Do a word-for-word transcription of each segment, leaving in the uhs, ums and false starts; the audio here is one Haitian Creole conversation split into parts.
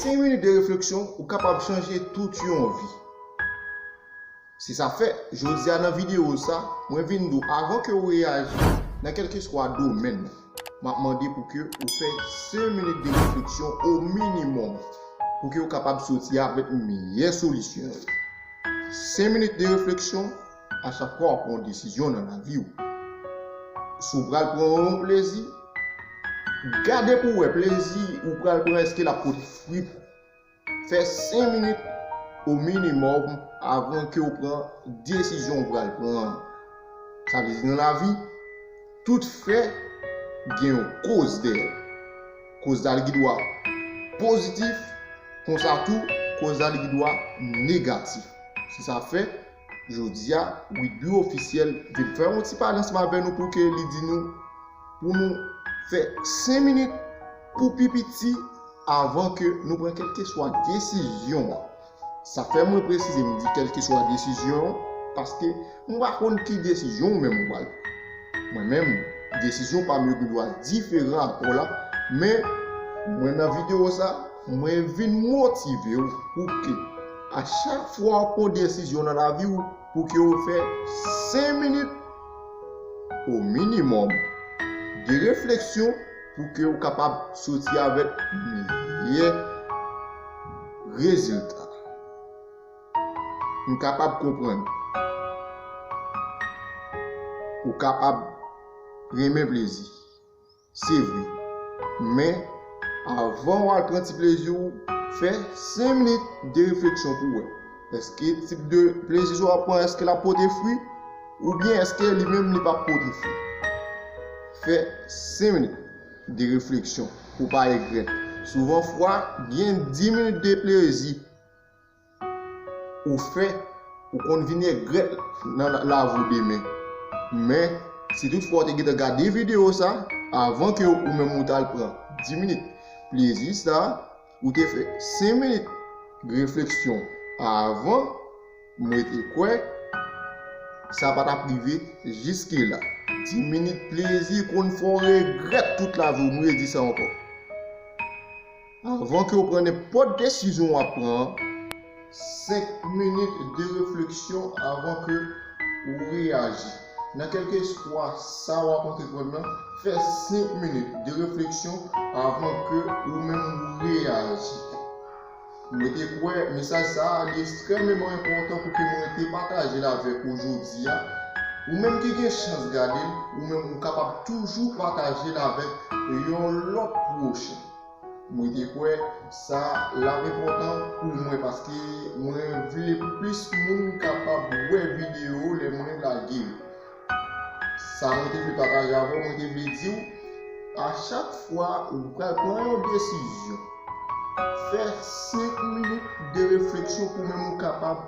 Senk minit de refleksyon, ou kapab chanje tout yon vi. Se sa fè, jodi a nan videyo sa, mwen vin di w, avan ke w reyaji nan kèlkeswa domèn, m ap mande pou ke ou fè senk minit de refleksyon o minimòm, pou ke w kapab soti avèk meyè solisyon yo. Senk minit de refleksyon a chak fwa w ap pran yon desizyon nan lavi w. Si w pral pran yon plezi, gade pou w wè plezi ou pral pran, èske l ap pote fwi pou ou. Fè senk minit o minimòm avan ke w pran desizyon w pral pran an. Sa vle di nan lavi, tout fè gen yon koz dèyè l. Koz la li gen dwa pozitif, konsa tou, koz la li gen dwa negatif. Se sa fè, jodi a, Wid Bri Ofisyèl vin fè yon ti pale ansanm avè nou pou ke li di nou, pou nou fè senk minit pou pi piti avan ke nou pran kèlkeswa desizyon an. Sa fè mwen presize m di kèlkeswa desizyon an, paske m pa konn ki desizyon ou menm ou pral pran. Mwen menm, desizyon pa m yo gen dwa diferan ak ou la, men mwen nan videyo sa, mwen vin motive w pou ke a chak fwa w pran desizyon nan lavi w, pou ke w fè senk minit o minimòm de refleksyon pou ke w kapab soti avèk meyè rezilta. M kapab konprann. Ou kapab renmen plezi. Se vre. Men, avan w al pran ti plezi w, fè senk minit de refleksyon pou w wè. Èske tip de plezi sa w ap pran, èske l ap pote fwi? Oubyen èske li menm li p ap pote fwi? Fè senk minit de refleksyon pou w pa regrèt. Souvan fwa, gen dis minit de plezi ou fè, ou konn vin regrèt nan lavi w demen. Men, si toutfwa w te gentan gade videyo sa, avan ke ou menm ou t al pran dis minit plezi sa, ou te fè senk minit refleksyon avan, mwen te kwè sa pa t ap rive jiske la. Dis minit plezi konn fè w regrèt tout lavi w, mwen redi sa ankò. Avan ke w pran nenpòt desizyon w ap pran an, senk minit de refleksyon avan ke ou reyaji. Nan kèlkeswa sa w ap antreprann nan, fè senk minit de refleksyon avan ke ou menm ou reyaji. Mwen te kwè mesaj sa a li ekstrèmeman enpòtan pou ke mwen te pataje l avèk ou jodi a. Ou menm ki gen chans gade l, ou menm ou kapab toujou pataje l avèk yon lòt pwochen. Mwen te kwè sa l ap enpòtan pou mwen paske mwen vle plis moun kapab wè videyo lè mwen lage yo. Sa mwen te vle pataje avè w, mwen te vle di w, a chak fwa ou pral pran yon desizyon, fè senk minit de refleksyon pou menm ou kapab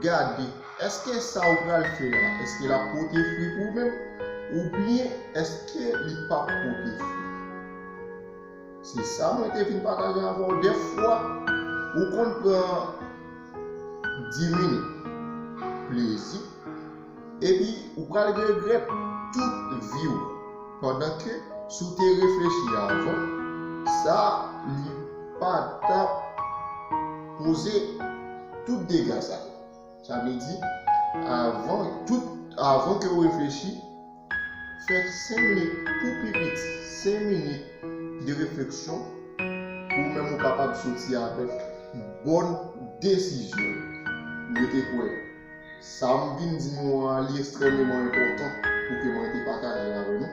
gade, èske sa ou pral fè a, èske l ap pote fwi pou ou menm, oubyen èske li p ap pote fwi? Se sa mwen te vin pataje avè w. Dèfwa, ou konn pran dis minit plezi, epi ou pral regrèt tout vi w. Pandan ke si w te reflechi avan, sa li pa t ap koze tout dega sa yo. Sa vle di, avan tout, avan ke w reflechi, fè senk minit, pou pi piti, senk minit de refleksyon pou ou menm ou kapab soti avèk bòn desizyon. Mwen te kwè sa m vin di nou an, li ekstrèmeman enpòtan pou ke mwen te pataje avè nou.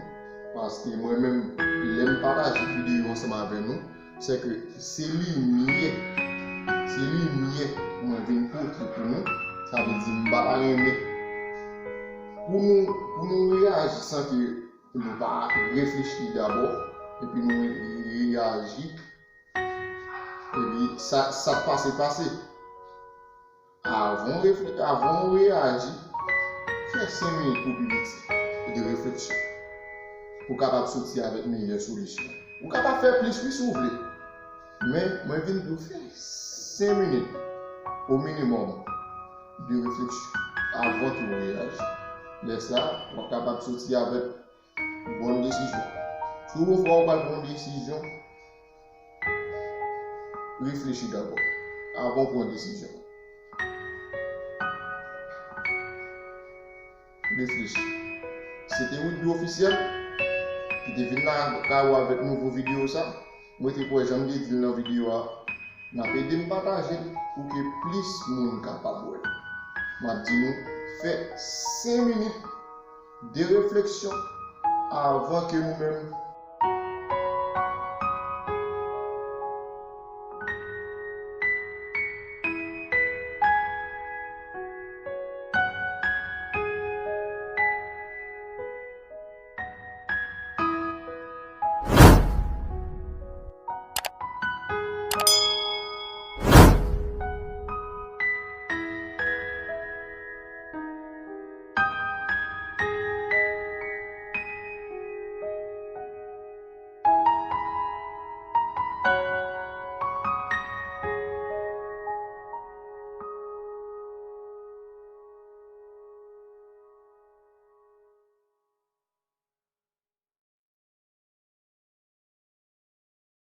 Paske mwen menm, lè m pataje videyo ansanm avè nou, se ke se limyè, se limyè mwen vin pote pou nou. Sa vle di, m pa ta renmen pou nou, pou nou reyaji san ke nou pa reflechi dabò, epi nou reyaji, epi sa, sa k pase, pase. Avan w refle-, avan w reyaji, fè senk minit pou pi piti de refleksyon pou w kapab soti avèk meyè solisyon. Ou kapab fè plis, wi, si w vle. Men, mwen vin di w fè senk minit o minimòm de refleksyon avan ke w reyaji. Lè sa a, w ap kapab soti avèk bòn desizyon. Si w gon fwa ou pral pran yon desizyon, reflechi dabò avan w pran desizyon. Reflechi. Se te Wilby Ofisyèl ki te vin lakay ou avèk nouvo videyo sa. Mwen te kwè, jan m te di l nan videyo a, n ap ede m pataje l pou ke plis moun kapab wè l. M ap di nou, fè senk minit de refleksyon avan ke nou menm